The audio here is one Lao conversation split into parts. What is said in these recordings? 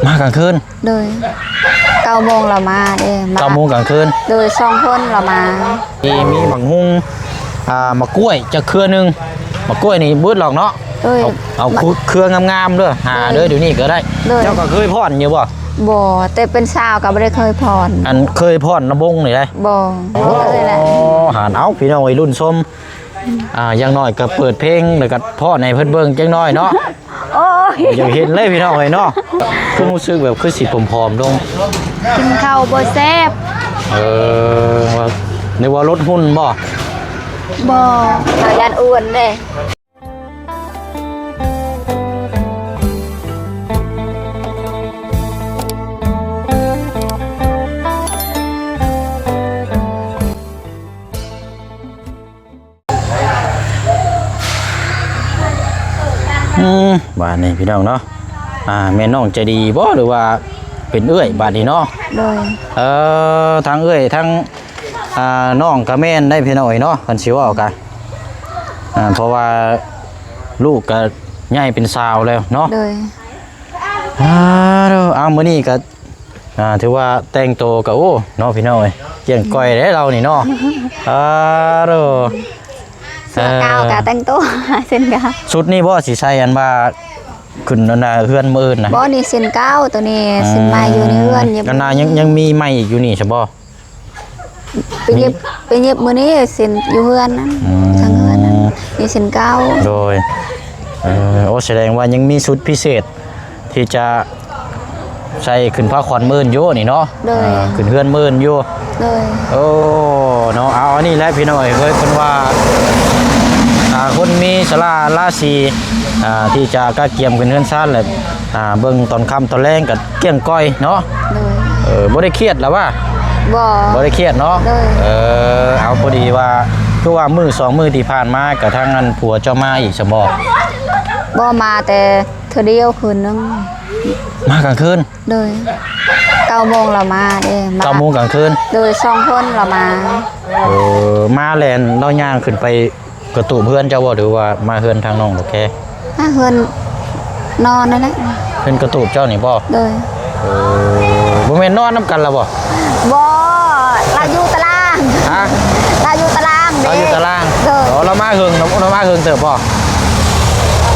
ມາກາງຄືນ? ໂດຍ ເກົ້າໂມງລາວມາເດ້ ມາ ເກົ້າໂມງກາງຄືນ? ໂດຍ ສອງຄົນລາວມາ. ມີ ມີໝາກຫຸ່ງ ອ່າ ໝາກກ້ວຍຈັກເຄືອໜຶ່ງ ໝາກກ້ວຍນີ້ເບິດຫຼອກເນາະ. ໂດຍ ເອົາ ເອົາເຄືອງາມໆເດີ ຫາເດີ ດຽວນີ້ກໍໄດ້. ໂດຍ ເຈົ້າກໍເຄີຍຟ້ອນຢູ່ບໍ່? ບໍ່ ແຕ່ເປັນສາວກໍບໍ່ໄດ້ເຄີຍຟ້ອນ. ອັນເຄີຍຟ້ອນລຳວົງນີ້ໄດ໋? ບໍ່ ບໍ່ເຄີຍແຫຼະ. ໂອ້ ຫານ ເອົາ ພີ່ນ້ອງເອີຍ ລຸ້ນຊົມ ອ່າ ຢ່າງໜ້ອຍກໍເປີດເພງ ແລ້ວກໍຟ້ອນໃຫ້ເພິ່ນເບິ່ງຈັກໜ້ອຍເນາະ. ໂອ້ຍ ຢາກເຫັນເລີຍພີ່ນ້ອງເອີຍເນາະ. ຄືຮູ້ສຶກແບບຄືຊິຜອມໆລົງ? ກິນເຂົ້າບໍ່ແຊບ. ເອີ ວ່າ ນຶກວ່າລົດຫຸ່ນບໍ່? ບໍ່ ເຮົາຢ້ານອ້ວນເດ້. ອືມ ບາດນີ້ພີ່ນ້ອງເນາະ ອ່າ ແມ່ນນ້ອງໃຈດີບໍ່ ຫຼືວ່າເປັນເອື້ອຍບາດນີ້ເນາະ? ໂດຍ ເອີ ທັງເອື້ອຍ ທັງ ອ່າ ນ້ອງກໍແມ່ນໄດ໋ພີ່ນ້ອງເອີຍເນາະ ຄັນຊິເວົ້າກະ ອ່າ ເພາະວ່າລູກກໍໃຫຍ່ເປັນສາວແລ້ວເນາະ. ໂດຍ ອ່າ ເອົາ ມື້ນີ້ກໍ ອ່າ ຖືວ່າແຕ່ງໂຕກໍ ໂອ້ ເນາະ ພີ່ນ້ອງເອີຍ ກ້ຽງກ້ອຍເດ້ລາວນີ້ເນາະ. ອ່າ ໂດ ເສື້ອກາວ ເອີ ກະແຕ່ງໂຕ ເຊັ່ນກັນ. ຊຸດນີ້ບໍ່ຊິໃສ່ອັນວ່າຂຶ້ນອັນນ່າເຮືອນມື້ອື່ນນະ? ບໍ່ ນີ້ເຊັ່ນກາວ ໂຕນີ້ເຊັ່ນໃໝ່ຢູ່ໃນເຮືອນ. ອັນນ່າ ຍັງ ຍັງມີໃໝ່ອີກຢູ່ນີ້ຊະບໍ່? ໄປເຢັບ ໄປເຢັບມື້ນີ້ເຊັ່ນຢູ່ເຮືອນນັ້ນ ອືມ ທາງເຮືອນນັ້ນ ນີ້ເຊັ່ນກາວ. ໂດຍ ເອີ ໂອ້ ສະແດງວ່າຍັງມີຊຸດພິເສດ ທີ່ຈະໃສ່ຂຶ້ນພາຂວັນມື້ອື່ນຢູ່ນີ້ເນາະ. ໂດຍ ເອີ ຂຶ້ນເຮືອນມື້ອື່ນຢູ່. ໂດຍ ໂອ້ ເນາະ ເອົາ ອັນນີ້ແຫຼະພີ່ນ້ອງເອີຍ ເພິ່ນວ່າ ອ່າ ຄົນມີຊະລາລາສີ ອ່າ ທີ່ຈະກະກຽມຂຶ້ນເຮືອນຊານແຫຼະ ອ່າ ເບິ່ງຕອນຄ່ຳຕອນແລງກໍກ້ຽງກ້ອຍເນາະ. ໂດຍ ເອີ ບໍ່ໄດ້ຄຽດລະຫວາ? ບໍ່ ບໍ່ໄດ້ຄຽດເນາະ. ໂດຍ ເອີ ເອົາ ພໍດີວ່າ ຄືວ່າມື້ສອງມື້ທີ່ຜ່ານມາ ກະທາງອັນຜົວເຈົ້າມາອີກຊະບໍ່? ບໍ່ ມາແຕ່ ເທື່ອດຽວຄືນໜຶ່ງ. ມາກາງຄືນ? ໂດຍ ເກົ້າໂມງລາວມາເດ້ ມາ ເກົ້າໂມງກາງຄືນ? ໂດຍ ສອງຄົນລາວມາ. ເອີ ມາແລ້ວລາວຍ່າງຂຶ້ນໄປກະຕູບເຮືອນເຈົ້າບໍ່ ຫຼືວ່າມາເຮືອນທາງນ້ອງດອກແຄ? ມາເຮືອນນອນນັ້ນແຫຼະ. ເຮືອນກະຕູບເຈົ້ານີ້ບໍ່? ໂດຍ ເອີ ບໍ່ແມ່ນນອນນຳກັນລະບໍ່? ບໍ່ ລາວຢູ່ຕາລາງ. ຮະ? ລາວຢູ່ຕາລາງເດ້. ລາວຢູ່ຕາລາງ. ໂດຍ ອໍ ລາວມາເຫິງ ລາວມາເຫິງເຕີບບໍ່?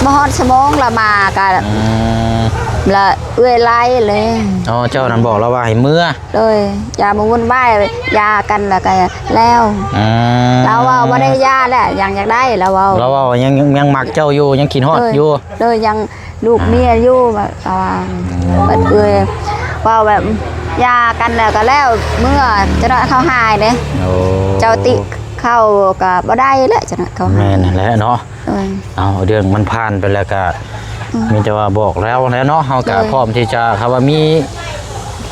ມາຮອດຊົ່ວໂມງລາວມາກະ ອືມ ລະເອື້ອຍໄລ່ເລີຍ. ອໍ ເຈົ້ານັ້ນບອກລາວວ່າໃຫ້ເມືອ. ໂດຍ ຢ່າມາວຸ່ນວາຍ ຢ່າກັນລະກະແລ້ວ. ອືມ ລາວເວົ້າບໍ່ໄດ້ຢ່າແຫຼະ ຍັງຢາກໄດ້ ລາວເວົ້າ. ລາວເວົ້າຍັງ ຍັງມັກເຈົ້າຢູ່ ຍັງຄິດຮອດຢູ່. ໂດຍ ໂດຍ ຍັງ ລູກເມຍຢູ່ ວ່າ ວ່າ ອືມ ບັດເອື້ອຍເວົ້າແບບຢ່າກັນແລ້ວກໍແລ້ວ ເມື່ອຈະໜ້ອຍເຂົາຫາຍເດ້. ໂອ້ ເຈົ້າຕິເຂົາກໍບໍ່ໄດ້ແຫຼະ ຈະໜ້ອຍເຂົາຫາຍ. ແມ່ນແຫຼະເນາະ. ເອີ ເອົາ ເລື່ອງມັນຜ່ານໄປແລ້ວກໍ ອືມ ມີແຕ່ວ່າບອກແລ້ວແຫຼະເນາະ ເຮົາກໍ ໂດຍ ພ້ອມທີ່ຈະ ຖ້າວ່າມີ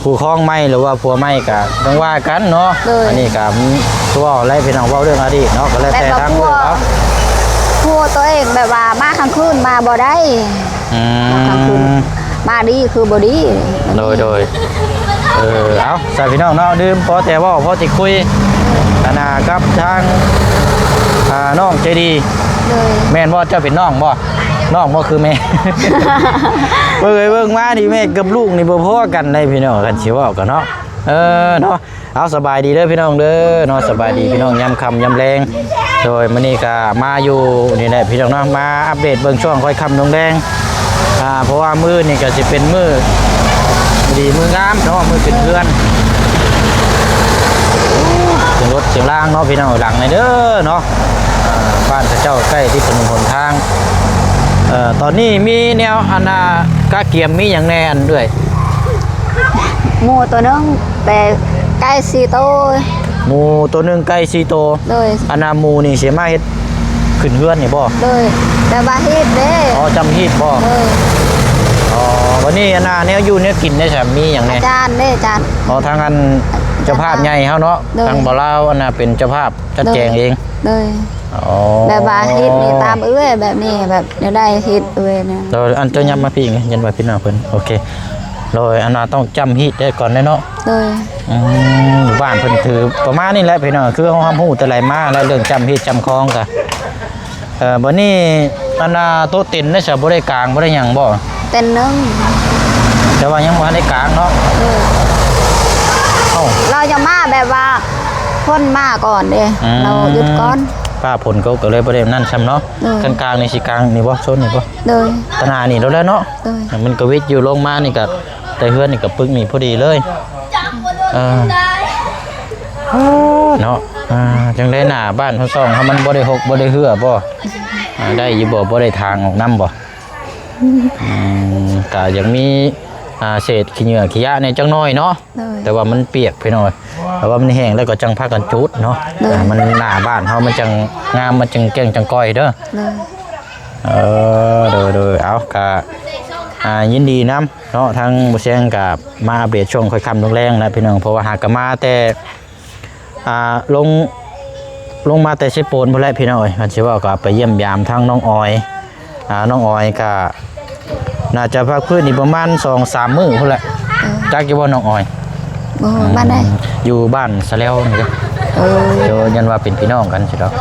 ຜູ້ຄອງໃໝ່ ຫຼືວ່າຜົວໃໝ່ກະຈັ່ງວ່າກັນເນາະ. ໂດຍ ອັນນີ້ກະຄືເວົ້າແຫຼະພີ່ນ້ອງ ເວົ້າເລື່ອງອະດີດເນາະ ກໍແລ້ວແຕ່ທາງຜູ້ເຂົາ. ຜົວຕົວເອງແບບວ່າມາກາງຄືນມາບໍ່ໄດ້. ອືມ ມາກາງຄືນ ມາດີຄືບໍ່ດີ. ໂດຍ ໂດຍ ເອີ ເອົາ ສາພີ່ນ້ອງເນາະ ດື່ມພໍແຕ່ເວົ້າ ພໍຊິຄຸຍ ອັນນ່າ ກັບທາງ ອ່າ ນ້ອງໃຈດີ. ໂດຍ ແມ່ນບໍ່ ເຈົ້າເປັນນ້ອງບໍ່? ນ້ອງບໍ່ຄືແມ່. ເບິ່ງເອີຍ ເບິ່ງມານີ້ແມ່ກັບລູກນີ້ບໍ່ພໍກັນໄດ໋ພີ່ນ້ອງ ຄັນຊິເວົ້າກັນເນາະ. ເອີ ເນາະ ເອົາ ສະບາຍດີເດີພີ່ນ້ອງເດີເນາະ ສະບາຍດີພີ່ນ້ອງ ຍາມຄ່ຳຍາມແລງ. ໂດຍ ມື້ນີ້ກະມາຢູ່ນີ້ແຫຼະພີ່ນ້ອງເນາະ ມາອັບເດດເບິ່ງຊ່ວງຄ່ອຍຄ່ຳລົງແລງ ອ່າ ເພາະວ່າມື້ນີ້ກະຊິເປັນມື້ດີມື້ງາມເນາະ ມື້ຂຶ້ນເຮືອນ. ສຽງລົດສຽງລາງເນາະພີ່ນ້ອງ ຫຼັງໃນເດີເນາະ. ອ່າ ບ້ານເຂົາເຈົ້າໃກ້ຕິດຖະໜົນຫົນທາງ. ເອີ ຕອນນີ້ມີແນວອັນນ່າກະກຽມມີຫຍັງແດ່ ອັນເອື້ອຍ? ໝູໂຕໜຶ່ງ ແຕ່ໄກ່ສີ່ໂຕ. ໝູໂຕໜຶ່ງ ໄກ່ສີ່ໂຕ. ໂດຍ ອັນນ່າໝູນີ້ຊິມາເຮັດຂຶ້ນເຮືອນນີ້ບໍ່? ໂດຍ ແບບວ່າຮີດເດ້. ອໍ ຈຳຮີດບໍ່? ໂດຍ ອໍ ບັດນີ້ອັນນ່າແນວຢູ່ແນວກິນເດ້ ມີຫຍັງແດ່? ອາຈານເດ້ ອາຈານ. ອໍ ທາງອັນເຈົ້າພາບໃຫຍ່ເຮົາເນາະ ໂດຍ ທາງບ່າວລາວອັນນ່າເປັນເຈົ້າພາບ ຈັດແຈງເອງ. ໂດຍ ອໍ ແບບວ່າເຮັດນີ້ຕາມເອື້ອຍແບບນີ້ ແບບແນວໃດເຮັດເອື້ອຍນະ. ໂດຍ ອັນເຈົ້າຍັບມາພີ້ອີກ ຍັນວ່າພີ້ໜ້າເພິ່ນ. ໂອເຄ ໂດຍ ອັນນ່າຕ້ອງຈຳຮີດໄດ້ກ່ອນເດ້ເນາະ. ໂດຍ ອືມ ບ້ານເພິ່ນຖືປະມານນີ້ແຫຼະພີ່ນ້ອງ ຄືເຮົາຮັບຮູ້ແຕ່ໄຫຼມາແລ້ວ ເລື່ອງຈຳຮີດຈຳຄອງກະ. ເອີ ບັດນີ້ອັນນ່າໂຕະເຕັນໄດ້ສະ ບໍ່ໄດ້ກາງ ບໍ່ໄດ້ຫຍັງບໍ່? ເຕັນໜຶ່ງ. ແຕ່ວ່າຍັງບໍ່ທັນໄດ້ກາງເນາະ. ເອີ ເອົ້າ ລາວຈະມາແບບວ່າຝົນມາກ່ອນເດ້. ອືມ ລາວຢຸດກ່ອນ ຟ້າຝົນກໍ ກໍເລີຍບໍ່ໄດ້ນັ້ນຊ້ຳເນາະ. ເອີ ຄັນກາງນີ້ຊິກາງນີ້ບໍ່ ໂຊນນີ້ບໍ່? ໂດຍ ຕະໜານີ້ໂລດແຫຼະເນາະ. ໂດຍ ມັນກໍວິດຢູ່ ລົງມານີ້ກໍ ແຕ່ເຮືອນນີ້ກໍປຶກນີ້ພໍດີເລີຍ. ເອີ ເນາະ. ອ່າ ຈັ່ງໃດໜ້າບ້ານເຮົາຊ່ອງເຮົາມັນບໍ່ໄດ້ຫົກບໍ່ໄດ້ເຫື່ອບໍ່? ອ່າ ໄດ້ຢູ່ບໍ່? ບໍ່ໄດ້ທາງອອກນຳບໍ່? ອືມ ກະຍັງມີ ອ່າ ເສດຂີ້ເຫຍື້ອຂີ້ຢາແດ່ຈັກໜ້ອຍເນາະ. ໂດຍ ແຕ່ວ່າມັນປຽກພີ່ນ້ອງເອີຍ ແຕ່ວ່າມັນແຫ້ງແລ້ວກໍຈັ່ງພາກັນຈູດເນາະ. ໂດຍ ອ່າ ມັນໜ້າບ້ານເຮົາມັນຈັ່ງງາມ ມັນຈັ່ງແຈ້ງຈັ່ງກ່ອຍເດີ. ໂດຍ ເອີ ໂດຍ ໂດຍ ເອົາ ກະ ອ່າ ຍິນດີນຳເນາະ ທາງບໍ່ແຊງກະມາອັບເດດຊ່ວງຄ່ອຍຄ່ຳລົງແລງນະພີ່ນ້ອງ ເພາະວ່າຫາກະມາແຕ່ ອ່າ ລົງ ລົງມາແຕ່ເຊໂປນພຸ້ນແຫຼະພີ່ນ້ອງເອີຍ. ຄັນຊິເວົ້າກໍໄປຢ້ຽມຢາມທາງນ້ອງອອຍ ອ່າ ນ້ອງອອຍກໍໜ້າຈະພັກຟື້ນຢູ່ປະມານສອງສາມມື້ພຸ້ນແຫຼະ. ເອີ ຈັກຢູ່ບໍ່ນ້ອງອອຍ? ບໍ່ ບ້ານໃດ? ຢູ່ບ້ານສະແລວນີ້ເດ້. ເອີ ໂດຍ ຢ້ານວ່າເປັນພີ່ນ້ອງກັນຊິດອກ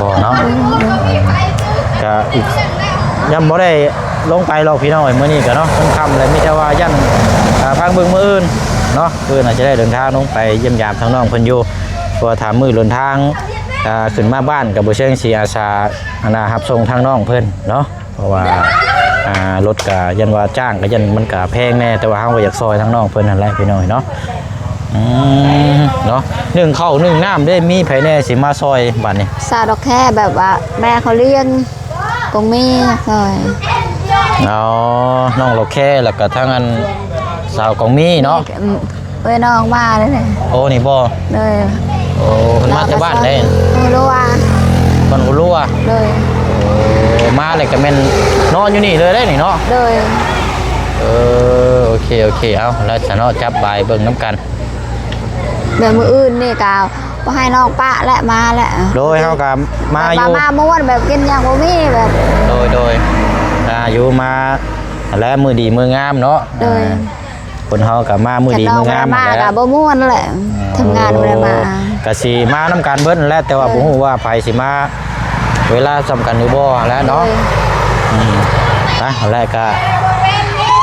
ບໍ່ເນາະ. ເອີ ກໍອີກ ຍັງບໍ່ໄດ້ລົງໄປຫຼອກພີ່ນ້ອງເອີຍ ມື້ນີ້ກໍເນາະ ຄ່ຳໆແລ້ວ ມີແຕ່ວ່າຢ້ານ ອ່າ ພັກເບິ່ງມື້ອື່ນເນາະ. ເອີ ໜ້າຈະໄດ້ເດີນທາງລົງໄປຢ້ຽມຢາມທາງນ້ອງເພິ່ນຢູ່ ເພາະວ່າຖ້າມື້ເດີນທາງ ອ່າ ຂຶ້ນມາບ້ານກໍບໍ່ເຊີງຊິອາສາ ອັນນ່າ ຮັບສົ່ງທາງນ້ອງເພິ່ນເນາະ ເພາະວ່າ ອ່າ ລົດກໍຢ້ານວ່າຈ້າງກໍຢ້ານມັນກໍແພງແດ່ ແຕ່ວ່າເຮົາກໍຢາກຊ່ອຍທາງນ້ອງເພິ່ນຫັ້ນແຫຼະພີ່ນ້ອງເນາະ. ອືມ ເນາະ ໜຶ້ງເຂົ້າໜຶ້ງນ້ຳເດ້ ມີໃຜແດ່ຊິມາຊ່ອຍບາດນີ້? ສາວດອກແຄ ແບບວ່າແມ່ເຂົາລ້ຽງ ກອງມີຊ່ອຍ. ອໍ ນ້ອງດອກແຄ ແລ້ວກໍທາງອັນສາວກອງມີເນາະ. ອືມ ເອື້ອຍນ້ອງມາເດ້. ໂອ້ ນີ້ບໍ່? ໂດຍ ໂອ້ ເພິ່ນມາແຕ່ບ້ານໃດ? ຮູລວ ບ້ານຮູລວ. ໂດຍ ໂອ້ ມາແລ້ວກໍແມ່ນນອນຢູ່ນີ້ເລີຍເດ້ນີ້ເນາະ. ໂດຍ ເອີ ໂອເຄ ໂອເຄ ເອົາ ແລ້ວຊະເນາະ ຈັບບາຍເບິ່ງນຳກັນ. ແບບມື້ອື່ນນີ້ກໍບໍ່ໃຫ້ນ້ອງປະແຫຼະ ມາແຫຼະ. ໂດຍ ເຮົາກໍມາຢູ່ ມາມ່ວນ ແບບກິນຫຍັງບໍ່ມີແບບ. ໂດຍ ໂດຍ ອ່າ ຢູ່ມາແຫຼະ ມື້ດີມື້ງາມເນາະ. ໂດຍ ອ່າ ຄົນເຮົາກໍມາມື້ດີມື້ງາມ ມາກໍບໍ່ມ່ວນແຫຼະ. ເອີ ທຳງານບໍ່ໄດ້ມາ ກໍຊິມານຳກັນເບິດແຫຼະ ແຕ່ວ່າ ເອີ ບໍ່ຮູ້ວ່າໃຜຊິມາເວລາສ່ຳກັນຫຼືບໍ່ແຫຼະເນາະ. ໂດຍ ອືມ ໄປ ແລ້ວກໍ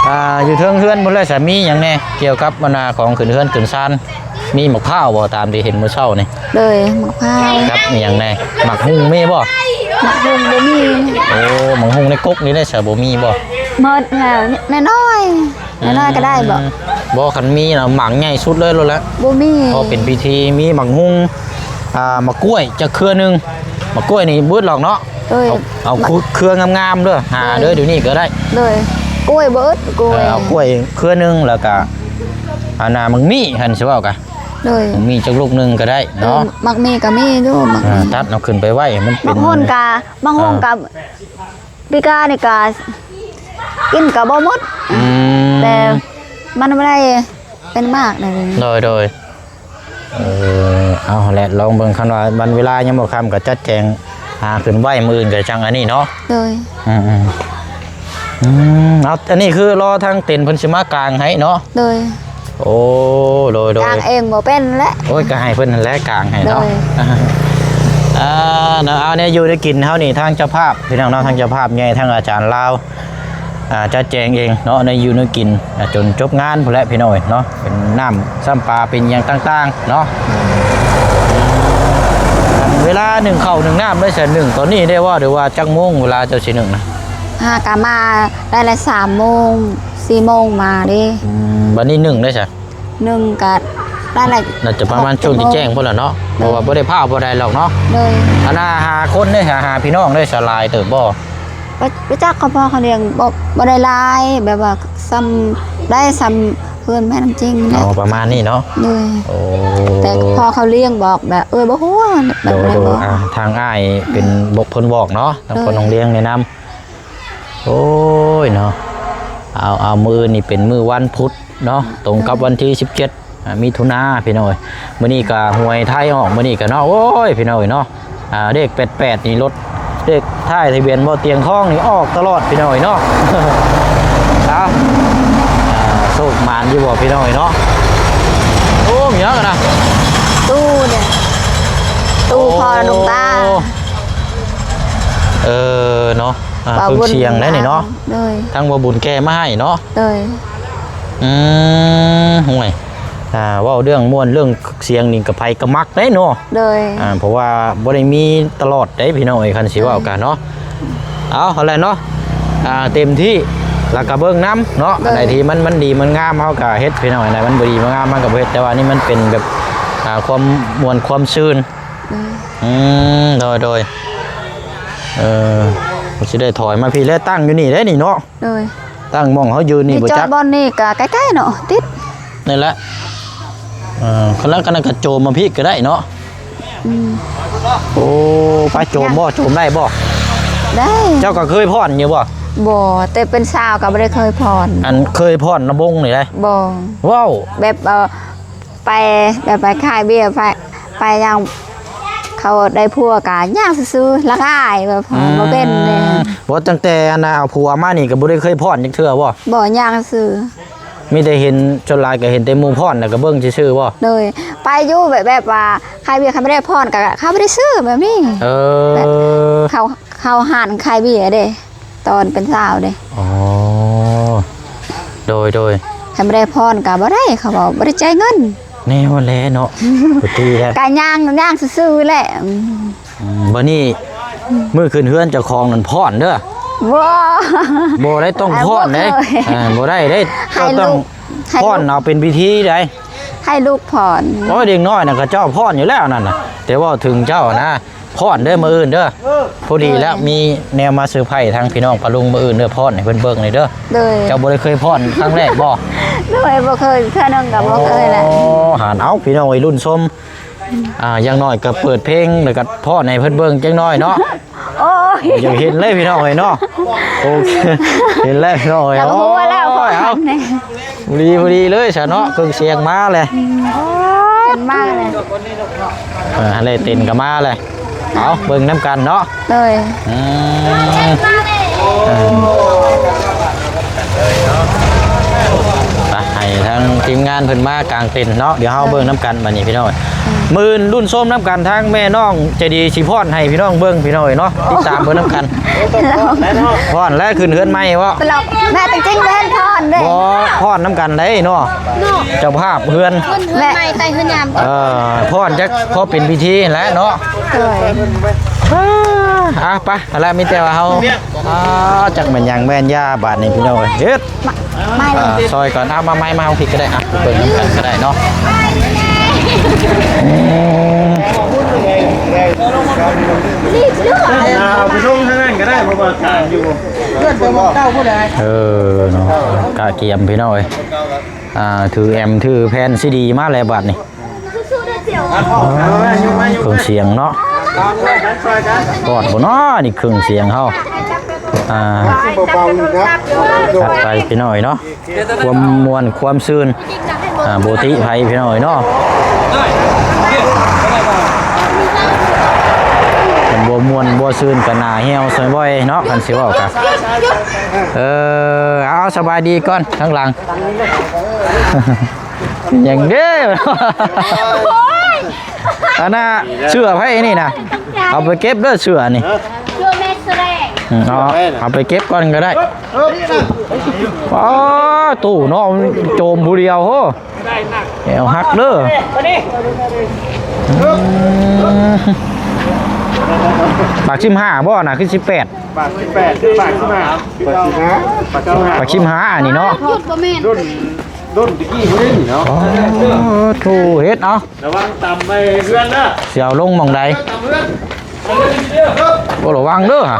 ອ່າ ຢູ່ເທິງເຮືອນພຸ້ນແຫຼະ ຈະມີຫຍັງແດ່ ກ່ຽວກັບບັນດາຂອງຂຶ້ນເຮືອນຂຶ້ນຊານ? ມີໝາກພ້າວບໍ່ ຕາມທີ່ເຫັນມື້ເຊົ້ານີ້? ໂດຍ ໝາກພ້າວ ກັບອີ່ຫຍັງແດ່? ໝາກຫຸ່ງມີບໍ່? ໝາກຫຸ່ງບໍ່ມີ. ໂອ້ ໝາກຫຸ່ງໃນກົກນີ້ໄດ້ສະ ບໍ່ມີບໍ່? ໝົດແລ້ວ ນ້ອຍໆ ນ້ອຍໆກໍໄດ້ບໍ່? ອືມ ບໍ່ ຄັນມີນະ ໝາກໃຫຍ່ສຸດເລີຍໂລດແຫຼະ. ບໍ່ມີ ພໍເປັນພິທີ ມີໝາກຫຸ່ງ ອ່າ ໝາກກ້ວຍຈັກເຄືອໜຶ່ງ. ໝາກກ້ວຍນີ້ບໍ່ອຶດຫຼອກເນາະ. ໂດຍ ເອົາ ເອົາເຄືອງາມໆເດີ ຫາເດີ ໂດຍ ດຽວນີ້ກໍໄດ້. ໂດຍ ກ້ວຍບໍ່ອຶດ ກ້ວຍ ເອີ ເອົາກ້ວຍເຄືອໜຶ່ງ ແລ້ວກໍ ອັນນ່າ ໝາກມີ້ ຄັນຊິເວົ້າກະ ໂດຍ ໝາກມີ້ຈັກລູກໜຶ່ງກໍໄດ້ເນາະ. ເອີ ໝາກມີ້ກໍມີຢູ່ ໝາກ ອ່າ ມີ້ ຕັດເອົາຂຶ້ນໄປໄວ້ໃຫ້ມັນເປັນ ໝາກຫຸ່ງກະ ໝາກຫຸ່ງກະ ເອີ ປີກາຍນີ້ກະກິນກະບໍ່ໝົດ. ອືມ ແຕ່ມັນບໍ່ໄດ້ເປັນໝາກໃດ. ໂດຍ ໂດຍ ເອີ ເອົາແຫຼະ ລອງເບິ່ງ ຄັນວ່າວັນເວລາຍັງບໍ່ຄ່ຳກໍຈັດແຈງຫາຂຶ້ນໄວ້ ມື້ອື່ນກໍຈັ່ງອັນນີ້ເນາະ. ໂດຍ ອືມໆ ອືມ ເອົາ ອັນນີ້ຄືລໍທາງເຕັນເພິ່ນຊິມາກາງໃຫ້ເນາະ. ໂດຍ ໂອ້ ໂດຍໆ ກາງເອງບໍ່ເປັນແຫຼະ. ໂອ້ຍ ກໍໃຫ້ເພິ່ນຫັ້ນແຫຼະກາງໃຫ້ເນາະ. ໂດຍ ອ່າ ເນາະ ເອົາ ແນວຢູ່ແນວກິນເຮົານີ້ ທາງເຈົ້າພາບ ພີ່ນ້ອງເນາະ ທາງເຈົ້າພາບໃຫຍ່ ທາງອາຈານລາວ ອ່າ ຈັດແຈງເອງເນາະ ໃນຢູ່ໃນກິນ ອ່າ ຈົນຈົບງານພຸ້ນແຫຼະພີ່ນ້ອງເອີຍເນາະ ເປັນນ້ຳຊ້ຳປາ ເປັນຫຍັງຕ່າງໆເນາະ. ເວລາໜຶ້ງເຂົ້າໜຶ້ງນ້ຳໄດ້ຊະ ໜຶ້ງຕອນນີ້ໄດ້ບໍ່ ຫຼືວ່າຈັກໂມງເວລາເຈົ້າຊິໜຶ້ງນະ? ຫາກະມາໄດ້ລະສາມໂມງ ສີ່ໂມງມາເດ້. ອືມ ບັດນີ້ໜຶ້ງໄດ້ຊະ? ໜຶ່ງກະໄດ້ລະ ໜ້າຈະປະມານຊ່ວງທີ່ແຈ້ງພຸ້ນລະເນາະ. ໂດຍ ເພາະວ່າບໍ່ໄດ້ພ້າວບໍ່ໄດ້ຫຼອກເນາະ. ໂດຍ ອັນນ່າ ຫາຄົນເດ້ ຫາ ຫາພີ່ນ້ອງເດ້ ສະຫຼາຍເຕີບບໍ່? ບໍ່ ບໍ່ຈັກ ເຂົາພໍ່ເຂົາລ້ຽງ ບໍ່ ບໍ່ໄດ້ຫຼາຍ ແບບວ່າຊ່ຳ ໄດ້ຊ່ຳເຮືອນແມ່ນ້ຳຈິງ. ອໍ ແຫຼະ ປະມານນີ້ເນາະ. ໂດຍ ໂອ້ ແຕ່ພໍ່ເຂົາລ້ຽງບອກແບບ ເອີຍ ບໍ່ຮູ້ວ່າແບບໃດ. ໂດຍ ໂດຍ ບໍ່ ອ່າ ທາງອ້າຍເປັນ ອືມ ບົກເພິ່ນບອກເນາະ ທາງ ໂດຍ ຄົນນ້ອງລ້ຽງແນະນຳ. ໂອ້ຍເນາະ ເອົາ ເອົາ ມື້ອື່ນນີ້ເປັນມື້ວັນພຸດເນາະ ຕົງກັບວັນທີສິບເຈັດ ອ່າ ມິຖຸນາ ພີ່ນ້ອງເອີຍ. ມື້ນີ້ກໍຫວຍໄທອອກ ມື້ນີ້ກໍເນາະ. ໂອ້ຍ ພີ່ນ້ອງເອີຍເນາະ ອ່າ ເລກແປດແປດນີ້ ລົດ ເລກທ້າຍທະບຽນບໍ່ຕຽງທອງນີ້ອອກຕະຫຼອດ ພີ່ນ້ອງເອີຍເນາະ. ເອົາ ອ່າ ໂຊກໝານຢູ່ບໍ່ ພີ່ນ້ອງເອີຍເນາະ? ໂອ້ ມີຫຍັງນະ? ຕູ້ນີ້ ຕູ້ພໍ່ ໂອ້ ໜຸ່ມຕາ. ເອີ ເນາະ. ອ່າ ເພິ່ງສຽງໄດ້ນີ້ເນາະ. ໂດຍ ທາງບໍ່ບຸນແກ່ມາໃຫ້ເນາະ. ໂດຍ ອືມ ໂອ້ຍ ອ່າ ເວົ້າເລື່ອງມ່ວນເລື່ອງສຽງນີ້ ກະໃຜກະມັກເດ້ເນາະ. ໂດຍ ອ່າ ເພາະວ່າບໍ່ໄດ້ມີຕະຫຼອດເດ້ພີ່ນ້ອງເອີຍ ຄັນຊິເວົ້າກັນເນາະ. ເອົາ ຫັ້ນແຫຼະເນາະ ອ່າ ເຕັມທີ່ ແລ້ວກະເບິ່ງນຳເນາະ. ໂດຍ ອັນໃດທີ່ມັນ ມັນດີມັນງາມ ເຮົາກະເຮັດພີ່ນ້ອງ ອັນໃດມັນບໍ່ດີບໍ່ງາມ ເຮົາກະບໍ່ເຮັດ. ແຕ່ວ່ານີ້ມັນເປັນແບບ ອ່າ ຄວາມມ່ວນຄວາມຊື່ນ. ໂດຍ ອືມ ໂດຍ ໂດຍ ເອີ ຊິໄດ້ຖອຍມາພີ້ ແລະ ຕັ້ງຢູ່ນີ້ເດ້ນີ້ເນາະ. ໂດຍ ຕັ້ງໝ່ອງເຮົາຢືນນີ້ ນີ້ ບໍ່ຈັກ ຈອດບ່ອນນີ້ກະໃກ້ໆເນາະ ຕິດ ນີ້ແຫຼະ. ເອີ ຄັນນັ້ນ ຄັນນັ້ນກະໂຈມມາພີ້ກະໄດ້ເນາະ. ອືມ ໂອ້ ໄປໂຈມບໍ່ ໂຈມໄດ້ບໍ່? ໄດ້ ເຈົ້າກະເຄີຍຟ້ອນຢູ່ບໍ່? ບໍ່ ແຕ່ເປັນສາວກະບໍ່ໄດ້ເຄີຍຟ້ອນ. ອັນເຄີຍຟ້ອນລຳວົງນີ້ໄດ໋? ບໍ່ ເວົ້າ ແບບ ເອີ ໄປ ແບບໄປຂາຍເບຍ ໄປ ໄປຫຍັງ ເຂົາໄດ້ຜົວກະຍ່າງຊື່ໆ ລະອາຍ ແບບ ອືມ ບໍ່ເປັນເດ້. ບໍ່ ຕັ້ງແຕ່ອັນນ່າເອົາຜົວມານີ້ກະບໍ່ໄດ້ເຄີຍຟ້ອນຈັກເທື່ອບໍ່? ບໍ່ ຍ່າງຊື່ ມີແຕ່ເຫັນ ສ່ວນຫຼາຍກະເຫັນແຕ່ໝູ່ຟ້ອນ ແລ້ວກະເບິ່ງຊື່ໆບໍ່? ໂດຍ ໄປຢູ່ແບບ ແບບວ່າຂາຍເບຍ ເຂົາບໍ່ໄດ້ຟ້ອນກະເຂົາບໍ່ໄດ້ຊື້ແບບນີ້. ເອີ ແບບເຂົາ ເຂົ້າຮ້ານຂາຍເບຍເດ້ ຕອນເປັນສາວເດ້. ອໍ ໂດຍ ໂດຍ ຄັນບໍ່ໄດ້ຟ້ອນກະບໍ່ໄດ້ ເຂົາເວົ້າບໍ່ໄດ້ຈ່າຍເງິນ. ແນວແຫຼະເນາະ ປົກກະຕິແຫຼະ ກະຍ່າງ ຍ່າງຊື່ໆແຫຼະ. ອືມ ອືມ ບາດນີ້ ມື້ຂຶ້ນເຮືອນເຈົ້າຂອງນັ້ນຟ້ອນເດີ. ບໍ່ ບໍ່ໄດ້ ຕ້ອງຟ້ອນເດ້. ອ່າ ບໍ່ໄດ້ເດ້ ໃຫ້ລູກ ຕ້ອງ ໃຫ້ລູກ ຟ້ອນເອົາເປັນພິທີໃດ໋ ໃຫ້ລູກຟ້ອນ. ໂອ້ຍ ເດັກນ້ອຍນະ ເຂົາເຈົ້າຟ້ອນຢູ່ແລ້ວນັ້ນນະ ແຕ່ເວົ້າເຖິງເຈົ້ານະ ຟ້ອນເດີ ມື້ອື່ນເດີ. ພໍດີແລ້ວ ໂດຍ ມີແນວມາເຊີໄພທາງພີ່ນ້ອງປ້າລຸງມື້ອື່ນເດີ ຟ້ອນໃຫ້ເພິ່ນເບິ່ງແດ່ເດີ. ໂດຍ ເຈົ້າບໍ່ໄດ້ເຄີຍຟ້ອນຄັ້ງແລກບໍ່? ໂດຍ ບໍ່ເຄີຍ ເທື່ອໜຶ່ງກະບໍ່ເຄີຍແຫຼະ. ອໍ ຫັ້ນ ເອົ້າ ພີ່ນ້ອງເອີຍ ລຸ້ນຊົມ ອ່າ ຢ່າງໜ້ອຍກະເປີດເພງ ແລ້ວກະຟ້ອນໃຫ້ເພິ່ນເບິ່ງຈັກໜ້ອຍເນາະ. ໂອ້ຍ ຢາກເຫັນເລີຍພີ່ນ້ອງເອີຍເນາະ. ໂອເຄ ເຫັນແລ້ວພີ່ນ້ອງເອີຍ. ຢາກຮູ້ແລ້ວ ໂອ້ຍ ເອົາ ພໍດີ ພໍດີເລີຍຊະເນາະ ເຄື່ອງສຽງມາແຫຼະ. ອືມ ໂອ້ຍ ເປັນມາກເລີຍ. ເອີ ຫັ້ນແຫຼະ ເຕັນກະມາແຫຼະ. ເອົາ ເບິ່ງນຳກັນເນາະ. ໂດຍ ອືມ ເອີ ໄປ ໃຫ້ທາງທີມງານເພິ່ນມາກາງເຕັນເນາະ ດຽວເຮົາເບິ່ງນຳກັນບາດນີ້ພີ່ນ້ອງ. ອືມ ມື້ອື່ນລຸ້ນຊົມນຳກັນ ທາງແມ່ນ້ອງໃຈດີຊິຟ້ອນໃຫ້ພີ່ນ້ອງເບິ່ງພີ່ນ້ອງເອີຍເນາະ. ຕິດຕາມເບິ່ງນຳກັນ. ຟ້ອນແລ້ວຂຶ້ນເຮືອນໃໝ່ບໍ່? ແມ່ຕົວຈິງບໍ່ເຫັນຟ້ອນເດ້. ບໍ່ ຟ້ອນນຳກັນໄດ໋ເນາະ ເຈົ້າພາບເຮືອນ ເຮືອນໃໝ່ໃຕ້ເຮືອນຍາມ. ເອີ ຟ້ອນຈັກພໍເປັນພິທີຫັ້ນແຫຼະເນາະ. ໂດຍ ອ່າ ໄປ ຫັ້ນແຫຼະ ມີແຕ່ວ່າເຮົາ ອ່າ ຈັກແມ່ນຫຍັງແມ່ນຢາບາດນີ້ພີ່ນ້ອງເອີຍ. ເຮັດ ມາ ມາເລີຍ ອ່າ ຊ່ອຍກ່ອນ. ເອົາ ມາໄມ້ມາເອົາພິກກະໄດ້ ອ່ະ ເບິ່ງນຳກັນກະໄດ້ເນາະ. ອືມ ອ່າ ເອົາໄປສົ່ງທາງນັ້ນກະໄດ້ ເພາະວ່າການຢູ່ ເອີ ເນາະ ກະກຽມພີ່ນ້ອງເອີຍ. ອ່າ ຖືແອັມ ຖືແຜ່ນຊີດີມາແລ້ວບາດນີ້. ເຄື່ອງສຽງເນາະ ຮອດບໍ່ເນາະ ນີ້ເຄື່ອງສຽງເຮົາ. ອ່າ ຈັດໄປພີ່ນ້ອງເອີຍເນາະ ຄວາມມ່ວນຄວາມຊື່ນ ອ່າ ບໍ່ຕິໃຜພີ່ນ້ອງເອີຍເນາະ. ຄັນບໍ່ມ່ວນບໍ່ຊື່ນກະໜ້າຫ່ຽວຊອຍບ່ອຍເນາະ ຄັນຊິເວົ້າກະ. ເອີ ເອົາ ສະບາຍດີກ່ອນທາງຫຼັງ. ຫຍັງເດ້ ໂອ້ຍ ອັນນ່າ ເສື້ອໃຜນີ້ນະ ເອົາໄປເກັບເດີເສື້ອນີ້. ເສື້ອແມ່ສະແລງ ອືມ ເອົາ ເອົາໄປເກັບກ່ອນກະໄດ້. ອໍ ຕູ້ເນາະ ໂຈມຜູ້ດຽວໂຫ ແອວຫັກເດີ. ປາກສິບຫ້າບໍ່ນະ ຄືສິບແປດ? ປາກສິບແປດ ປາກສິບຫ້າ ປາກສິບຫ້າ ປາກສິບຫ້າ ປາກສິບຫ້າ ອັນນີ້ເນາະ. ຢຸດບໍ່ແມ່ນ ດົນຕະກີ້ບໍ່ໄດ້ນີ້ເນາະ. ອໍ ໂທ້ ເຮັດເອົາ ລະວັງຕຳໄປເຮືອນເດີ ຊິເອົາລົງໝ່ອງໃດ. ໂອ້ ລະວັງເດີ ຫາ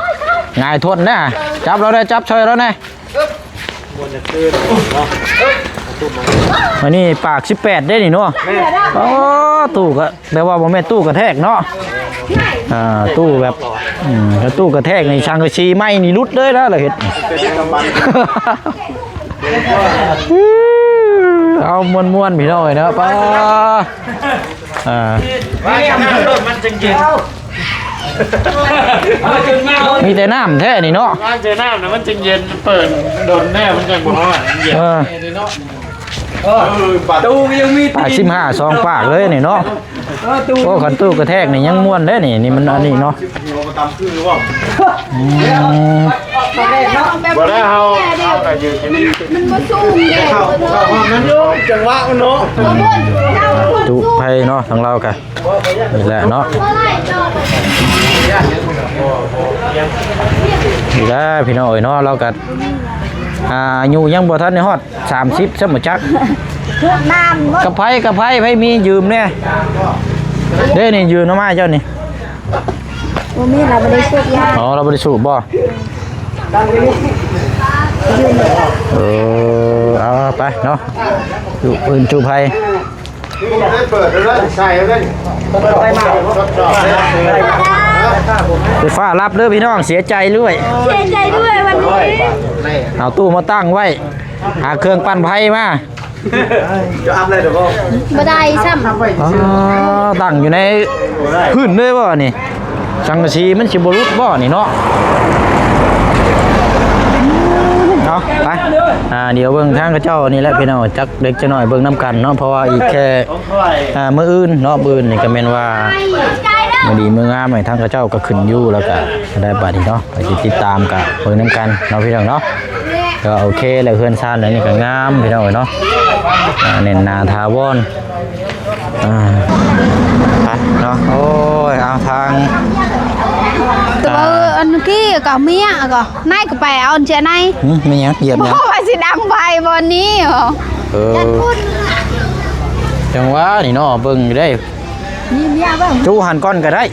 ຫງາຍທົ່ນນະ. ຈັບລາວແດ່ ຈັບຊ່ອຍລາວແດ່. ອັນນີ້ປາກສິບແປດເດ້ນີ້ເນາະ. ອໍ ຕູ້ກະ ແຕ່ວ່າບໍ່ແມ່ນຕູ້ກະແທກເນາະ. ອ່າ ຕູ້ແບບ ອືມ ຖ້າຕູ້ກະແທກນີ້ ສັງກະສີໄມ້ນີ້ຫຼຸດເລີຍນະ ລະເຮັດ. ເອົາມ່ວນໆ ພີ່ນ້ອງເອີຍເນາະ. ປ້າ ອ່າ ມັນຈຶ່ງເຢັນ ມີແຕ່ນ້ຳແທ້ນີ້ເນາະ. ມີແຕ່ນ້ຳນະ ມັນຈຶ່ງເຢັນ ເປີດດົນແນ່ ມັນຈັ່ງບໍ່ຮ້ອນ ເຢັນ. ເອີ. ເອີ ປາກ ຕູ້ຍັງມີ ປາກສິບຫ້າ ສອງປາກເລີຍນີ້ເນາະ. ເອີ ຕູ້ ໂອ້ ຄັນຕູ້ກະແທກນີ້ຍັງມ່ວນເດ້ນີ້ ນີ້ມັນອັນນີ້ເນາະ. ອືມ ບໍ່ໄດ້ ເຮົາ ເຮົາກະຢືນຢູ່ນີ້ ມັນບໍ່ສູງເດ້ ເຂົ້າ ເຂົ້າຫ້ອງນັ້ນ ຈັງຫວະມັນເນາະ. ຕູ້ໄພເນາະ ທາງລາວກະ ນີ້ແຫຼະເນາະ ນີ້ແຫຼະພີ່ນ້ອງເອີຍເນາະ. ລາວກະ ອ່າ ອາຍຸຍັງບໍ່ທັນໄດ້ຮອດສາມສິບຊ້ຳບໍ່ຈັກ. ນ້ຳ ກະໄພ ກະໄພ ໃຜມີຢືມແດ່. ເດ້ນີ້ ຢືມເອົາມາເຈົ້ານີ້. ບໍ່ມີ ລາວບໍ່ໄດ້ສູບຢາ. ອໍ ລາວບໍ່ໄດ້ສູບບໍ່? ເອີ ເອົາໄປເນາະ ຢູ່ອື່ນຈູໄພ. ໄຟຟ້າລັບເດີພີ່ນ້ອງ ເສຍໃຈດ້ວຍ ເສຍໃຈດ້ວຍວັນນີ້. ເອົາຕູ້ມາຕັ້ງໄວ້ ຫາເຄື່ອງປັ່ນໄຟມາ. ຈະອັບໄດ້ຫຼືບໍ່? ບໍ່ໄດ້ຊ້ຳ. ອໍ ຕັ້ງຢູ່ໃນພື້ນເລີຍບໍ່ນີ້? ສັງກະສີມັນຊິບໍ່ຫຼຸດບໍ່ນີ້ເນາະ? ເອົາໄປ ອ່າ ດຽວເບິ່ງທາງເຂົາເຈົ້ານີ້ແຫຼະພີ່ນ້ອງ ຈັກເລັກຈັກນ້ອຍເບິ່ງນຳກັນເນາະ ເພາະວ່າອີກແຄ່ ອ່າ ມື້ອື່ນເນາະ ມື້ອື່ນນີ້ກະແມ່ນວ່າ ມື້ດີມື້ງາມໃຫ້ທາງເຂົາເຈົ້າກະຂຶ້ນຢູ່ ແລ້ວກະໄດ້ບາດນີ້ເນາະ ໄປຕິດຕາມກະເບິ່ງນຳກັນເນາະພີ່ນ້ອງເນາະ. ກະໂອເຄແຫຼະ ເຮືອນຊານຫຼັງນີ້ກະງາມພີ່ນ້ອງເອີຍເນາະ. ອ່າ ແໜ້ນໜາຖາວອນ ອ່າ ໄປເນາະ. ໂອ້ຍ ເອົາທາງ ແຕ່ວ່າ ອ່າ ອັນກີ້ກະເມຍກະນາຍກະໄປເອົາເຈນາຍ. ຫຶ ແມ່ນຫຍັງ? ຢຽບຫຍັງ? ບໍ່ວ່າຊິດັງໄຟບ່ອນນີ້. ເອີ ຈັງຫວະນີ້ເນາະ ເບິ່ງຢູ່ເດ້ ມີເມຍເບິ່ງ ຈູຫັ້ນກ່ອນກະໄດ້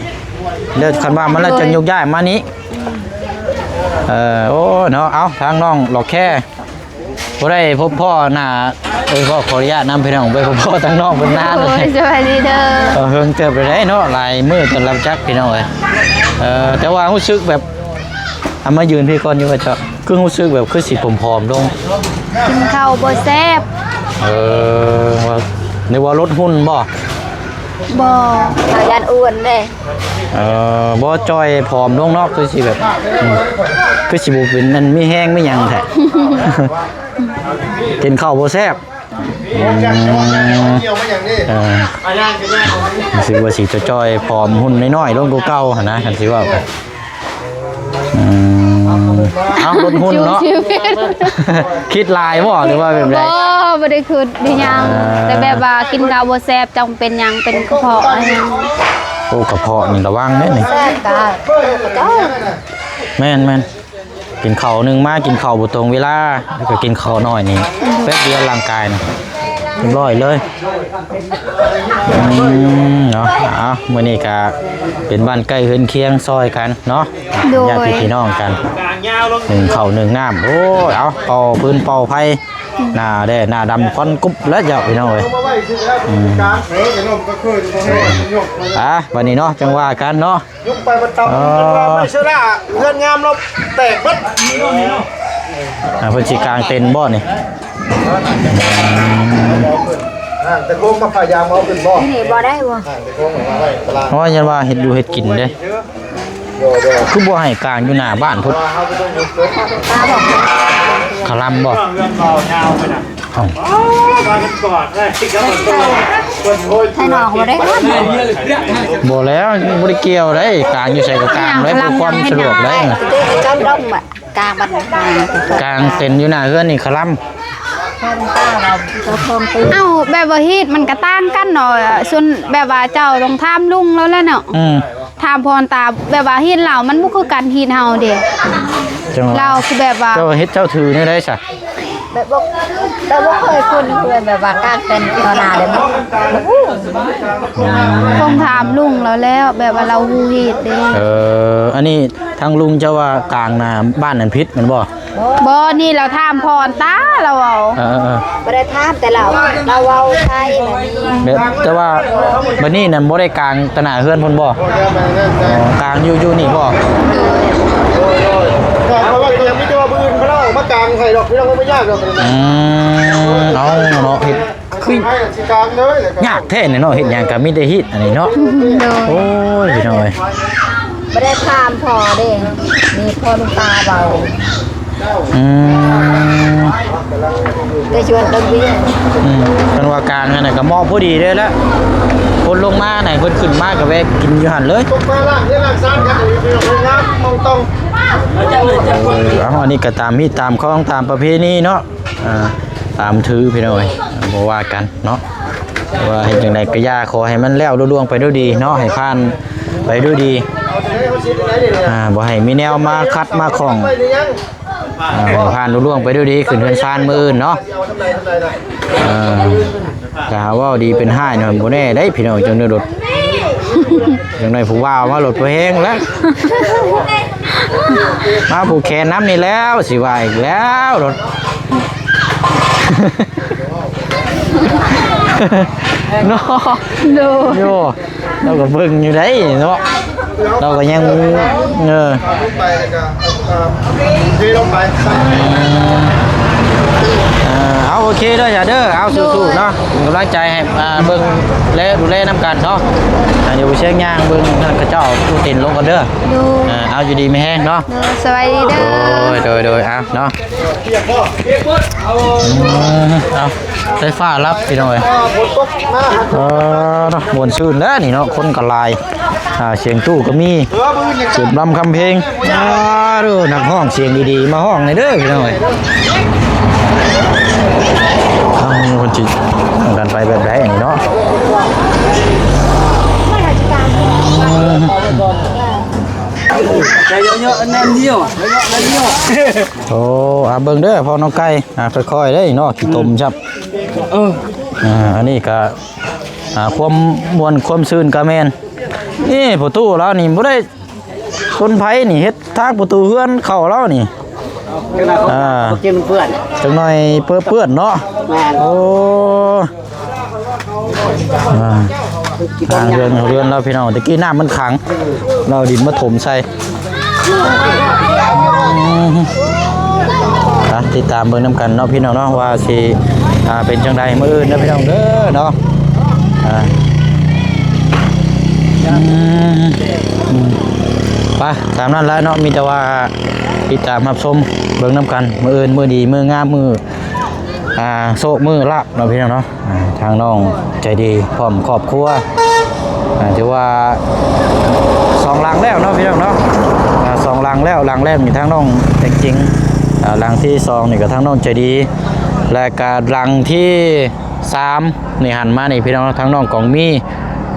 ດຽວຄັນວ່າມັນແລ້ວຈັ່ງຍົກຍ້າຍມານີ້. ເອີ ໂອ້ ເນາະ ເອົາ ທາງນ້ອງຫຼອກແຄ ບໍ່ໄດ້ພົບພໍ້ໜ້າ ເອີ ຂໍ ຂໍອະນຸຍາດນຳພີ່ນ້ອງ ໄປພົບພໍ້ທາງນ້ອງເພິ່ນນານ. ໂອ້ຍ ສະບາຍດີເດີ. ເອີ ເຫິງເຕີບແລ້ວເດ້ເນາະ ຫຼາຍມື້ເຕີບຫຼັງຈາກພີ່ນ້ອງເອີຍ. ເອີ ແຕ່ວ່າຮູ້ສຶກແບບ ເອົາມາຢືນພີ້ກ່ອນຢູ່ວ່າເຈົ້າ ຄືຮູ້ສຶກແບບຄືຊິຜອມໆລົງ ກິນເຂົ້າບໍ່ແຊບ. ເອີ ວ່າ ນຶກວ່າລົດຫຸ່ນບໍ່? ບໍ່ ເຮົາຢ້ານອ້ວນເດ້. ເອີ ບໍ່ ຈ່ອຍຜອມລົງເນາະ ຄືຊິແບບ ອືມ ຄືຊິບໍ່ເປັນອັນມີແຮງມີຫຍັງແທ້ ກິນເຂົ້າບໍ່ແຊບ. ອືມ ເອີ ຮູ້ສຶກວ່າຊິຈ່ອຍໆ ຜອມຫຸ່ນນ້ອຍໆລົງກວ່າເກົ່າຫັ້ນນະ ຄັນຊິເວົ້າກະ ອືມ ເອົ້າ ລົດຫຸ່ນເນາະ ຄິດຫຼາຍບໍ່ ຫຼືວ່າແບບໃດ? ບໍ່ ບໍ່ໄດ້ຄິດອີ່ຫຍັງ ອ່າ ແຕ່ແບບວ່າກິນເຂົ້າບໍ່ແຊບ ຈັ່ງເປັນຫຍັງ ເປັນກະເພາະຫຍັງ. ໂອ້ ກະເພາະນີ້ລະວັງເດ້ນີ້ ແຊບກະ ແມ່ນໆ ກິນເຂົ້າໜຶ່ງມາ ກິນເຂົ້າບໍ່ຕົງເວລາ ແລ້ວກະກິນເຂົ້າໜ້ອຍນີ້ ແປັບດຽວຮ່າງກາຍນະ ຮຽບຮ້ອຍເລີຍ. ອືມ ເນາະ ເອົາ ມື້ນີ້ກະເປັນບ້ານໃກ້ເຮືອນຄຽງຊ່ອຍກັນເນາະ ໂດຍ ຍາດພີ່ນ້ອງກັນ ໜຶ້ງເຂົ້າໜຶ້ງນ້ຳ. ໂອ້ຍ ເອົາ ເປົ່າຟືນເປົ່າໄຟ ໜ້າແດດໜ້າດຳ ຄວັນກຸບແລ້ວເຈົ້າ ພີ່ນ້ອງເອີຍ. ອືມ ອ່າ ບາດນີ້ເນາະ ຈັ່ງວ່າກັນເນາະ. ຍົກໄປບັດເຕົາ ເອີ ເພິ່ນວ່າໄມ້ເຊື້ອລາ ເຮືອນງາມລາວແຕກເບິດ. ອ່າ ເພິ່ນຊິກາງເຕັນບໍ່ນີ້? ອ່າ ແຕ່ໂຄງມາພະຍາຍາມເອົາຂຶ້ນບໍ່? ນີ້ບໍ່ໄດ້ບໍ່? ອ່າ ແຕ່ໂຄງມາໄວ້ຕະຫຼາດ. ໂອ້ຍ ຍັນວ່າເຮັດຢູ່ເຮັດກິນເດ້. ບໍ່ ບໍ່ ຄືບໍ່ໃຫ້ກາງຢູ່ໜ້າບ້ານພຸ້ນ? ຄະລຳບໍ່? ເອົ້າ ໄທນອກບໍ່ໄດ້ຮອດ. ບໍ່ແລ້ວ ບໍ່ໄດ້ກ່ຽວໃດ ກາງຢູ່ໃສກະກາງໄດ້ ເພື່ອຄວາມສະດວກໄດ໋. ກາງເຕັນຢູ່ໜ້າເຮືອນນີ້ຄະລຳ. ເອົ້າ ແບບວ່າຮີດມັນກະຕ່າງກັນເນາະ ສ່ວນແບບວ່າເຈົ້າຕ້ອງຖາມລຸງລາວແຫຼະເນາະ. ອືມ ຖາມພອນຕາ ແບບວ່າຮີດລາວມັນບໍ່ຄືກັນຮີດເຮົາເດ້. ຈັ່ງວ່າ ລາວຄືແບບວ່າ ເຈົ້າເຮັດເຈົ້າຖືແນວໃດຊະ? ແບບບໍ່ ແບບບໍ່ເຄີຍຄົນ ແບບວ່າກາງເຕັນຢູ່ໜ້າເດ້ ບໍ່ຮູ້. ອືມ ຕ້ອງຖາມລຸງລາວແລ້ວ ແບບວ່າລາວຮູ້ຮີດເດ້. ເອີ ອັນນີ້ທາງລຸງເຈົ້າວ່າກາງໜ້າບ້ານນັ້ນຜິດແມ່ນບໍ່? ບໍ່ ນີ້ລາວຖາມພອນຕາລາວເວົ້າ. ເອີໆໆ ບໍ່ໄດ້ຖາມ ແຕ່ລາວ ລາວເວົ້າໄທແບບນີ້. ແບບ ແຕ່ວ່າບາດນີ້ນັ້ນບໍ່ໄດ້ກາງຕະໜ້າເຮືອນພຸ້ນບໍ່? ອໍ ກາງຢູ່ ຢູ່ນີ້ບໍ່? ໂດຍ ໂດຍ ໂດຍ ເພາະວ່າກະຍັງມີແຕ່ວ່າມື້ອື່ນເຂົາເອົາມາກາງໃຫ້ດອກ ພີ່ນ້ອງ ບໍ່ຍາກດອກ. ອືມ ເອົາເນາະ ເຮັດຄືຍາກແທ້ນີ້ເນາະ ເຮັດຫຍັງກະມີແຕ່ຮີດອັນນີ້ເນາະ. ໂດຍ ໂອ້ຍ ພີ່ນ້ອງເອີຍ ບໍ່ໄດ້ຖາມພໍ່ເດ້ ມີພໍ່ລຸງຕາເວົ້າ. ອືມ ແຕ່ຊວນຕົ້ນເບ້ຍ ອືມ ເພິ່ນວ່າກາງຫັ້ນນະ ກໍເໝາະພໍດີເດ້ລະ ຄົນລົງມານະ ເພິ່ນຂຶ້ນມາກໍແວະກິນຢູ່ຫັ້ນເລີຍ. ເອີ ເອົາ ອັນນີ້ກໍຕາມຮີດຕາມຄອງຕາມປະເພນີເນາະ ອ່າ ຕາມຖືພີ່ນ້ອງເອີຍ ບໍ່ວ່າກັນເນາະ ວ່າເຮັດຈັ່ງໃດກໍຢ່າ ຂໍໃຫ້ມັນແລ້ວລຸລ່ວງໄປດ້ວຍດີເນາະ ໃຫ້ຜ່ານໄປດ້ວຍດີ ອ່າ ບໍ່ໃຫ້ມີແນວມາຂັດມາຂ້ອງ ອ່າ ໃຫ້ຜ່ານລຸລ່ວງໄປດ້ວຍດີ ຂຶ້ນເຮືອນຊານມື້ອື່ນເນາະ ເອີ ຖ້າເວົ້າດີເປັນຮ້າຍນະ ບໍ່ແນ່ເດ້ພີ່ນ້ອງ ຈັ່ງໄດ້ລົດ ຈັ່ງໄດ້ຜູ້ບ່າວມາລົດບໍ່ແຮງແລ້ວ ມາຜູກແຂນນຳນີ້ແລ້ວ ຊິວ່າອີກແລ້ວລົດ ເນາະ ໂດຍ ໂຍ ລາວກໍເບິ່ງຢູ່ໄດ໋ເນາະ ລາວກໍຍັງ ເອີ ໄປແລ້ວກໍ ເອີ ເທລົງໄປ ເອີ ເອົາ ໂອເຄເດີ ຢ່າເດີ ເອົາ ສູ້ໆເນາະ ເປັນກຳລັງໃຈໃຫ້ ອ່າ ເບິ່ງແລ ດູແລນຳກັນເນາະ ອ່າ ດຽວບໍ່ຊຽງຍ່າງເບິ່ງເຂົາເຈົ້າຕູ້ເຕັນລົງກ່ອນເດີ ໂດຍ ອ່າ ເອົາ ຢູ່ດີມີແຮງເນາະ ໂດຍ ສະບາຍດີເດີ ໂດຍ ໂດຍ ໂດຍ ເອົາເນາະ ອືມ ເອົາ ໄຟຟ້າລັບພີ່ນ້ອງເອີຍ ເອີ ມ່ວນຊື່ນແລ້ວນີ້ເນາະ ຄົນກໍຫຼາຍ ອ່າ ສຽງຕູ້ກໍມີ ເອີ ເສຍງລຳຄຳເພງ ອ່າ ເດີ ນັກຮ້ອງສຽງດີໆ ມາຮ້ອງແດ່ເດີພີ່ນ້ອງເອີຍ ເອົາ ເພິ່ນຊິກັນໄປແບບໃດນີ້ເນາະ ໃສ່ເຍາະໆ ແໜ້ນດຽວ ໃສ່ເຍາະໆ ແໜ້ນດຽວ ໂອ້ ອ່າ ເບິ່ງເດີພໍ່ນ້ອງໄກ່ ອ່າ ຄ່ອຍໆເດ້ເນາະ ຂີ້ຕົມຊ້ຳ ເອີ ອ່າ ອັນນີ້ກະ ອ່າ ຄວາມມ່ວນຄວາມຊື່ນກະແມ່ນ ນີ້ພໍ່ຕູ້ລາວນີ້ບໍ່ໄດ້ ຄົນໄພນີ້ເຮັດທາງປະຕູເຮືອນເຂົ້າລາວນີ້ ອ່າ ຈັກໜ່ອຍເປື້ອນເນາະ ແມ່ນ ໂອ້ ອ່າ ທາງເຮືອນ ເຮືອນລາວພີ່ນ້ອງ ຕະກີ້ນ້ຳມັນຂັງ ລາວເອົາດິນມາຖົມໃສ່ ອ່າ ຕິດຕາມເບິ່ງນຳກັນເນາະພີ່ນ້ອງເນາະ ວ່າຊິ ອ່າ ເປັນຈັ່ງໃດມື້ອື່ນເດີພີ່ນ້ອງເດີເນາະ ອ່າ ອືມ ໄປ ຕາມນັ້ນແຫຼະເນາະ ມີແຕ່ວ່າຕິດຕາມຮັບຊົມເບິ່ງນຳກັນ ມື້ອື່ນມື້ດີ ມື້ງາມ ມື້ ອ່າ ໂຊກມື້ລາບເນາະພີ່ນ້ອງເນາະ ອ່າ ທາງນ້ອງໃຈດີພ້ອມຄອບຄົວ ອ່າ ຖືວ່າສອງຫຼັງແລ້ວເນາະພີ່ນ້ອງເນາະ ອ່າ ສອງຫຼັງແລ້ວ ຫຼັງແລກນີ້ທາງນ້ອງແຕ່ງຈິງ ອ່າ ຫຼັງທີສອງນີ້ກໍທາງນ້ອງໃຈດີ ແລະກະຫຼັງທີສາມນີ້ ຫັນມານີ້ພີ່ນ້ອງເນາະ ທາງນ້ອງກອງມີ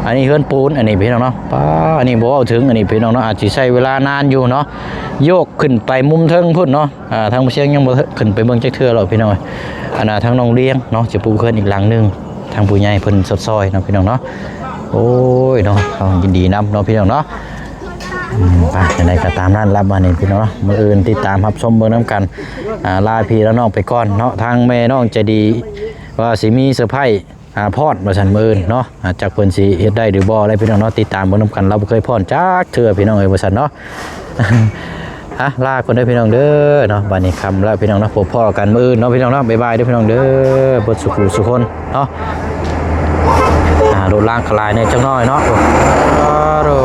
ອັນນີ້ເຮືອນປູນ ອັນນີ້ພີ່ນ້ອງເນາະ ປ້າ ອັນນີ້ບໍ່ເວົ້າເຖິງ ອັນນີ້ພີ່ນ້ອງເນາະ ອາດຊິໃຊ້ເວລານານຢູ່ເນາະ ໂຍກຂຶ້ນໄປມຸມເທິງພຸ້ນເນາະ ອ່າ ທາງບໍ່ຊຽງຍັງບໍ່ຂຶ້ນໄປເບິ່ງຈັກເທື່ອແລ້ວພີ່ນ້ອງ ອັນນ່າ ທາງນ້ອງລຽງເນາະ ຈະປູເຮືອນອີກຫຼັງໜຶ່ງ ທາງຜູ້ໃຫຍ່ເພິ່ນຊົດຊ່ອຍເນາະພີ່ນ້ອງເນາະ ໂອ້ຍເນາະ ເຮົາຍິນດີນຳເນາະພີ່ນ້ອງເນາະ ອືມ ໄປ ຈັ່ງໃດກໍຕາມນັ້ນລະບາດນີ້ພີ່ນ້ອງເນາະ ມື້ອື່ນຕິດຕາມຮັບຊົມເບິ່ງນຳກັນ ອ່າ ລາພີ່ລານ້ອງໄປກ່ອນເນາະ ທາງແມ່ນ້ອງໃຈດີວ່າຊິມີເຊີໄພ ອ່າ ຟ້ອນວ່າຊັ້ນ ມື້ອື່ນເນາະ ອ່າ ຈັກເພິ່ນຊິເຮັດໄດ້ຫຼືບໍ່ແຫຼະພີ່ນ້ອງເນາະ ຕິດຕາມເບິ່ງນຳກັນ ລາວບໍ່ເຄີຍຟ້ອນຈັກເທື່ອພີ່ນ້ອງເອີຍ ວ່າຊັ້ນເນາະ ອ່ະ ລາກ່ອນເດີພີ່ນ້ອງເດີເນາະ ບາດນີ້ຄ່ຳແລ້ວພີ່ນ້ອງເນາະ ພົບພໍ້ກັນມື້ອື່ນເນາະພີ່ນ້ອງເນາະ ບາຍບາຍເດີພີ່ນ້ອງເດີ ເບິດສູ່ຜູ້ສູ່ຄົນເນາະ ອ່າ ລົດລາງກະຫຼາຍແດ່ຈັກໜ້ອຍເນາະ ໂອ້ ໂອ້